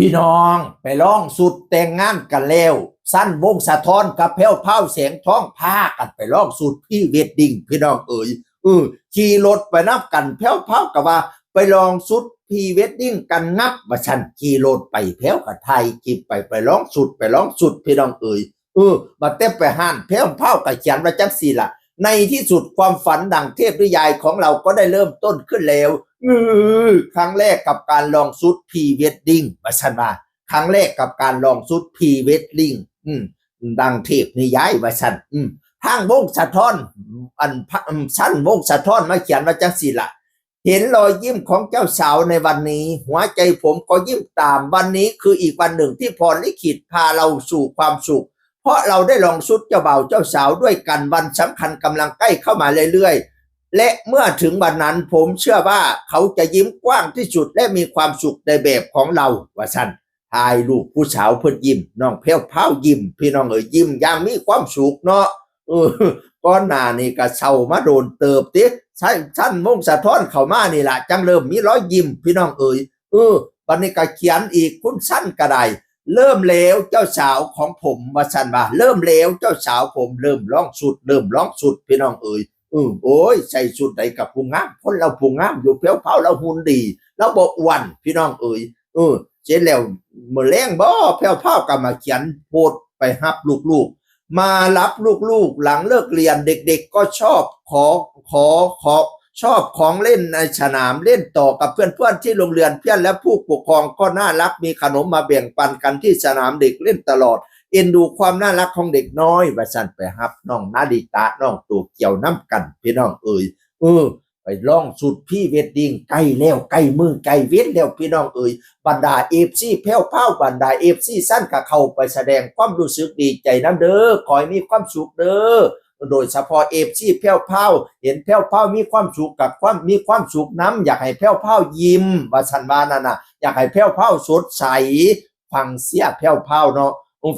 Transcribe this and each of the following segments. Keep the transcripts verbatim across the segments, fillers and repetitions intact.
พี่น้องไปลองชุดแต่งงานกันแล้ว สั้น วงศ์สะท้อนกับแพรวพราว แสงทอง พากันไปลองชุดพรีเวดดิ้ง พี่น้องเอ๋ย เออ ขี่รถไปนำกัน แพรวพราวก็ว่าไปลองชุดพรีเวดดิ้งกันงับ ว่าซั่น ขี่รถไป แพรวก็ถ่ายคลิปไป ไปลองชุด ไปลองชุด พี่น้องเอ๋ย เออ บัดแต่ไปฮอด แพรวพราวก็เขียนว่าจั่งซี้ล่ะ ในที่สุดความฝันดังเทพนิยายของเราก็ได้เริ่มต้นขึ้นแล้ว เออ ครั้งแรกกับการลองชุดพรีเวดดิ้ง ว่าซั่นว่า ครั้งแรกกับการลองชุดพรีเวดดิ้ง อืม ดังเทพนิยาย ว่าซั่น อืม ทาง วงศ์สะท้อน อันพะ อืม สั้น วงศ์สะท้อนมาเขียนว่าจั่งซี้ล่ะ เห็นรอยยิ้มของเจ้าสาวในวันนี้ หัวใจผมก็ยิ้มตาม วันนี้คืออีกวันหนึ่งที่พรลิขิตพาเราสู่ความสุข เพราะเราได้ลองชุดเจ้าบ่าวเจ้าสาวด้วยกัน วันสำคัญกำลังใกล้เข้ามาเรื่อยๆ และเมื่อถึงวันนั้นผมเชื่อว่าเขาจะยิ้มกว้างที่สุดและมีความสุขในแบบของเรา ว่าซั่น ถ่ายรูปผู้สาวเพิ่นยิ้ม น้องแพรวพราวยิ้ม พี่น้องเอ๋ย ยิ้มอย่างมีความสุขเนาะ เออ ก่อนหน้านี้ก็เศร้ามาโดนเติบติ สั้น สั้น วงศ์สะท้อนเข้ามานี่ล่ะ จั่งเริ่มมีรอยยิ้ม พี่น้องเอ๋ย เออ บัดนี้ก็เขียนอีก คุณสั้นก็ได้ เริ่มแล้วเจ้าสาวของผม ว่าซั่นว่า เริ่มแล้วเจ้าสาวผม เริ่มลองชุด เริ่มลองชุด พี่น้องเอ๋ย เออ โอ้ย ใส่ชุดใดกับผู้งาม คนเราผู้งามอยู่ แพรวพราวเราหุ่นดี เราบ่อ้วน พี่น้องเอ๋ย เออ เสร็จแล้วมื้อแลงบ่ แพรวพราวก็มาเขียนโพสต์ไปรับลูกๆ มารับลูกๆ หลังเลิกเรียน เด็กๆก็ชอบขอ ขอ ขอ ชอบของเล่นในสนาม เล่นต่อกับเพื่อนๆที่โรงเรียน เพื่อนและผู้ปกครองก็น่ารัก มีขนมมาแบ่งปันกันที่สนามเด็กเล่นตลอด เอ็นดูความน่ารักของเด็กน้อย ว่าซั่น ไปรับน้องนาริตะ น้องโตเกียวน้ำกัน พี่น้องเอ๋ย เออ ไปลองชุดพรีเวดดิ้ง ใกล้แล้ว ใกล้มื้อใกล้เว็นแล้ว พี่น้องเอ๋ย บรรดา เอฟซี แพรวพราว บรรดา เอฟซี สั้นก็เข้าไปแสดงความรู้สึกดีใจนำเด้อ ขอให้มีความสุขเด้อ โดยเฉพาะ เอฟซี แพรวพราว เห็นแพรวพราวมีความสุขกับความ มีความสุขนำ อยากให้แพรวพราวยิ้ม ว่าซั่นว่านั่นน่ะ อยากให้แพรวพราวสดใส ฟังเชียร์แพรวพราวเนาะ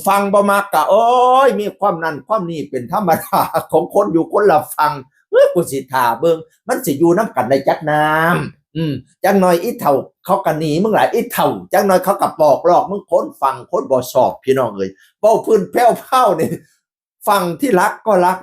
ฟังบ่มักก็ โอ้ย มีความนั่นความนี่เป็นธรรมดาของคนอยู่คนละฝั่ง เอ้ย กูสิท่าเบิ่ง มันสิอยู่นำกันได้จักนาน อืม จักหน่อยอีเฒ่าเขาก็หนีมึงล่ะ อีเฒ่า จักหน่อยเขาก็ปอกลอกมึง คนฟังคนบ่ชอบ พี่น้องเอ๋ย เว้าพื้นแพรวพราวนี่ ฟังที่รักก็รัก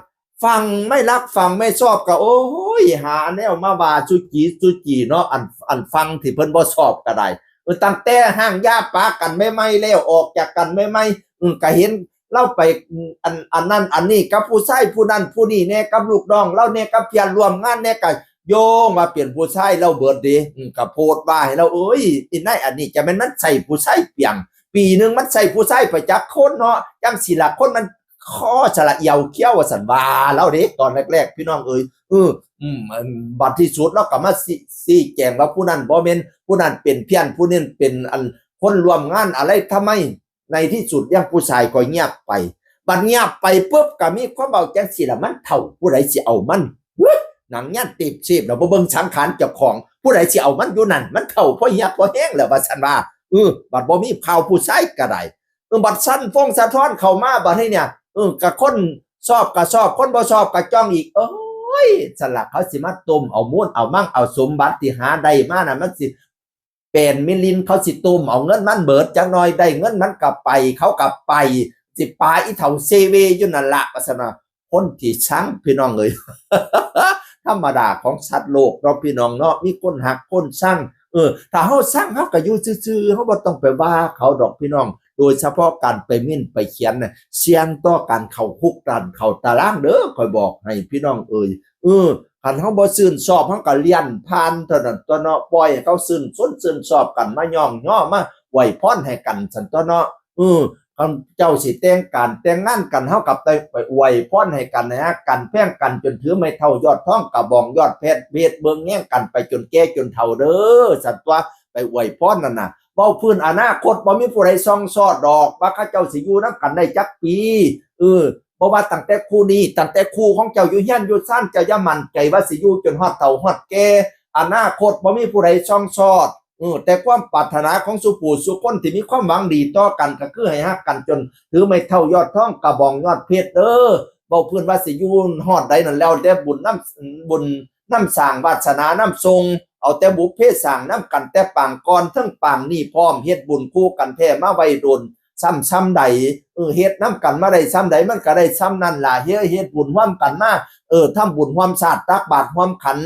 ฟังไม่รัก ฟังไม่ชอบก็ โอ้ย หาแนวมาว่าจุจีจุจีเนาะ อัน อันฟังที่เพิ่นบ่ชอบก็ได้ เออ ตั้งแต่ห้างยาปากันใหม่ๆแล้ว ออกจากกันใหม่ๆ อืม ก็เห็นลาวไป อืม อัน อันนั้นอันนี้กับผู้ชายผู้นั้นผู้นี้แหน่ กับลูกน้องลาวแหน่ กับเพื่อนร่วมงานแหน่ ก็โยงว่าเป็นผู้ชายลาวเบิดเด้ อืม ก็โพสต์ว่าให้ลาว เอ้ย อีนายอันนี้จะแม่นมันใส่ผู้ชายเปียง ปีหนึ่งมันใส่ผู้ชายไปจักคนเนาะ จั่งซี้ล่ะ คนมันคอสละเอี่ยวเขี้ยว ว่าซั่นว่าลาวเด้ ตอนแรกๆ พี่น้องเอ๋ย เออ อืม อัน บัดที่สุดลาวก็มาซี้ ซี้แจงว่าผู้นั้นบ่แม่น ผู้นั้นเป็นเพี้ยน ผู้นี้เป็นอันคนร่วมงานอะไร ทำไม ในที่สุดยังผู้ชายก็เงียบไป บัดเงียบไปปุ๊บก็มีความเว้าจั่งซี้ล่ะ มันเฒ่า ผู้ใดสิเอามัน เฮ้ย หนังยันตีบซีบแล้ว บ่เบิ่งสังขารเจ้าของ ผู้ใดสิเอามันอยู่นั่น มันเฒ่าพอเหี่ยพอแห้งแล้ว ว่าซั่นว่า เออ บัดบ่มีข่าวผู้ชายก็ได้ เออ บัดสั้น วงศ์สะท้อนเข้ามาบัดนี้เนี่ย เออ ก็คนชอบก็ชอบ คนบ่ชอบก็จ้องอีก โอ้ย ซั่นล่ะ เขาสิมาต้มเอามูนเอามั่ง เอาสมบัติที่หาได้มาน่ะ มันสิแปนมิลลิน เขาสิต้มเอาเงินมันเบิด จักหน่อยได้เงินมันก็ไป เขาก็ไป สิปาอีเฒ่าเซเวอยู่นั่นล่ะ ว่าซั่นว่า คนที่ซัง พี่น้องเอ๋ย ธรรมดาของสัตว์โลกเนาะ พี่น้องเนาะ มีคนฮักคนซัง เออ ถ้าเฮาซัง เฮาก็อยู่ซื่อๆ เฮาบ่ต้องไปว่าเขาดอกพี่น้อง โดยเฉพาะการไปเม้นไปเขียนน่ะ เสี่ยงต่อการเข้าคุก การเข้าตารางเด้อ ข้อยบอกให้พี่น้องเอ๋ย เออ คันเฮาบ่ชื่นชอบ เฮาก็เลื่อนผ่านเท่านั้นตั๊วเนาะ ปล่อยให้เขาชื่นชมชื่นชอบกัน มาย้องย้อ มาอวยพรให้กันซั้นตั๊วเนาะ เออ คันเจ้าสิแต่งการแต่งงานกัน เฮาก็ไป ไปอวยพรให้กัน ให้ฮักกันแพงกัน จนถือไม้เท้ายอดทอง กระบองยอดเพชร เฮ็ดเบิ่งแยงกันไปจนแก่จนเฒ่าเด้อ ซั้นตั๊ว ไปอวยพรนั่นน่ะ เว้าพื้นอนาคต บ่มีผู้ใดส่องซอดดอก ว่าเขาเจ้าสิอยู่นำกันได้จักปี เออ บ่ว่าตั้งแต่คู่นี้ ตั้งแต่คู่ของเจ้าอยู่เฮือนอยู่ซาน เจ้าอย่ามั่นใจว่าสิอยู่จนฮอดเฒ่าฮอดแก่ อนาคตบ่มีผู้ใดส่องซอด เออ แต่ความปรารถนาของซุผู้ซุคนที่มีความหวังดีต่อกัน ก็คือให้ฮักกันจนถือไม้เท้ายอดทอง กระบองยอดเพชรเด้อ เว้าพื้นว่าสิอยู่ฮอดใดนั่น แล้วแต่บุญนำ บุญ นำสร้างวาสนานำส่ง เอาแต่บุพเพสร้างนำกันแต่ปางก่อนเทิงปางนี้พร้อม เฮ็ดบุญคู่กันแท้มาไว้โดน ซ้ำซ้ำใด เออ เฮ็ดนำกันมาได้ซ้ำใด มันก็ได้ซ้ำนั่นล่ะ เฮ็ด เฮ็ดบุญร่วมกันมา เออ ทำบุญร่วมชาติ ตักบาตรร่วมขัน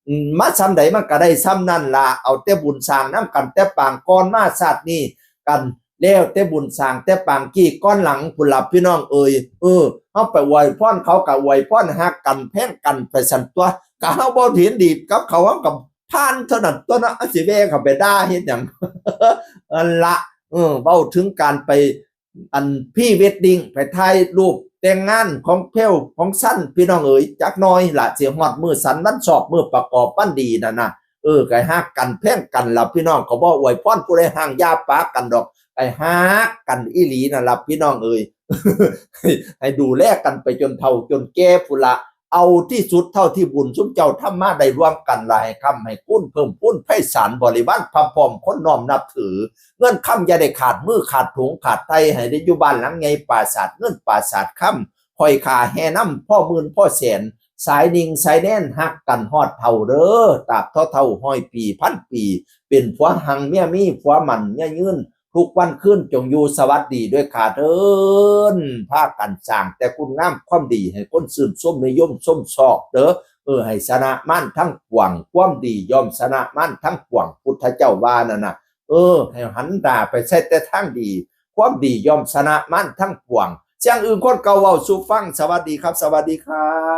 อืม มาซ้ำใดมันก็ได้ซ้ำนั่นล่ะ เอาแต่บุญสร้างนำกันแต่ปางก่อนมาชาตินี้กัน แล้วแต่บุญสร้างแต่ปางกี้ก่อนหลังพุ้นล่ะพี่น้องเอ๋ย เออ เฮาไปอวยพรเขาก็อวยพรฮักกันแพงกันไปซั่นตั่ว ก็เฮาบ่เห็นดีกับเขา เฮาก็ผ่านเท่านั้นตั่วเนาะ สิแว่เขาไปด่าเฮ็ดหยัง นั่นละ เออ เว้าถึงการไป อัน พรีเวดดิ้ง ไปถ่ายรูปแต่งงานของแพรวของสัน พี่น้องเอ๋ย จักหน่อยล่ะ สิฮอดมื้อสันวันชอบ มื้อประกอบวันดีนั่นน่ะ เออ ก็ฮักกันแพงกันล่ะพี่น้อง ก็บ่อวยพรผู้ใดฮั้น อย่าปากันดอก ก็ฮักกันอีหลีนั่นล่ะพี่น้องเอ๋ย ให้ดูแลกันไปจนเฒ่าจนแก่พุ้นละ เอาที่สุดเท่าที่บุญซุมเจ้าทำมาได้ร่วมกัน และให้ค้ำให้คูณเพิ่มพูนไพศาล บริวารพร้อมๆ คนน้อมนับถือ เงินคำอย่าได้ขาดมือขาดถุงขาดไถ่ ให้ได้อยู่บ้านหลังใหญ่ ปราสาทเงินปราสาทคำ คอยขาแห่นำพ่อหมื่นพ่อแสน สายนิ่งสายแน่นฮักกันฮอดเฒ่าเด้อ ตราบเท่าเฒ่าร้อยปีพันปี เป็นผัวหังเมียมี ผัวหมั่นเมียยืน ทุกวันคืนจงอยู่สวัสดีด้วยค่ะเทิน พากันสร้างแต่คุณงามความดีให้คนชื่นชมนิยมชมชอบเด้อ เออ ให้ชนะมารทั้งปวง ความดีย่อมชนะมารทั้งปวง พุทธเจ้าว่านั่นน่ะ เออ ให้หันหน้าไปใส่แต่ทางดี ความดีย่อมชนะมารทั้งปวง เสียงอื่นคนเก่าเว้าสู่ฟัง สวัสดีครับ สวัสดีครับ